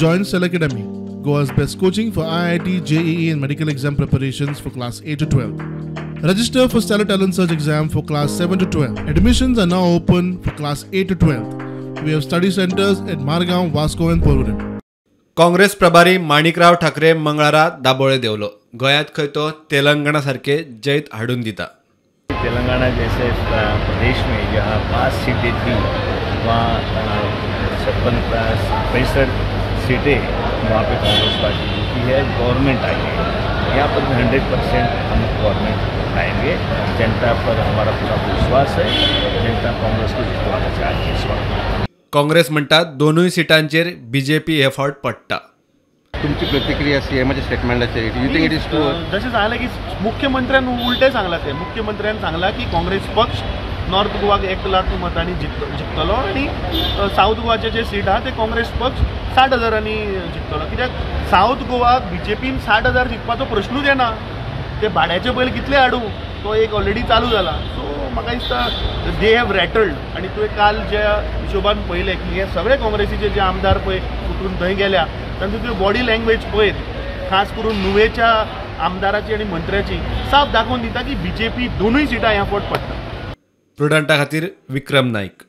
Join Stellar Academy, Goa's best coaching for IIT, JEE and medical exam preparations for class 8 to 12. Register for Stellar Talent Search exam for class 7 to 12. Admissions are now open for class 8 to 12. We have study centers at Margao, Vasco and Porvorim. Congress प्रभारी माणिकराव ठाकरे मंगळारा दाबोळे देवलो. गोंयांत खंय तो तेलंगणा सारखे जैत हाडून दिता. तेलंगाना जैसे प्रदेश में जहाँ 5 सीटें थी वहाँ 56 सीटें वहाँ पे कांग्रेस पार्टी जीती है, गवर्नमेंट आई है. यहाँ पर भी 100% हम गवर्नमेंट आएंगे. जनता पर हमारा पूरा विश्वास है. जनता कांग्रेस को जितवाना चाहती है इस वक्त. काँग्रेस म्हणटा दोनूय सिटांचेर बीजेपी हे फावट पडटा. तुमची प्रतिक्रिया सीएमाच्या स्टेटमेंटाचेर, you think it is true? जशें सांगलें की मुख्यमंत्र्यान उलटें सांगलां, तें मुख्यमंत्र्यान सांगलां की काँग्रेस पक्ष नॉर्थ गोवाक 1 लाख मतांनी जिखतलो आनी सावथ गोवाचे जे सीट आहा ते काँग्रेस पक्ष 60 हजारांनी जिखतलो. कित्याक सावथ गोवाक बीजेपीन 60 हजार जिखपाचो प्रश्नूच येना. ते भाड्याचे बैल कितले हाडूं, तो एक ऑलरेडी चालू जाला. सो म्हाका दिसता they have रॅटल्ड. आनी तुवें काल ज्या हिशोबान पळयलें की हे सगळे काँग्रेसीचे जे आमदार पळय उठून थंय गेल्या, तांची तुवें बॉडी लँग्वेज पळयत, खास करून नुवेच्या आमदाराची आनी मंत्र्याची, साफ दाखोवन दिता की बीजेपी दोनूय सिटां ह्या फावट पडटा. प्रुडंटा खातीर विक्रम नाईक.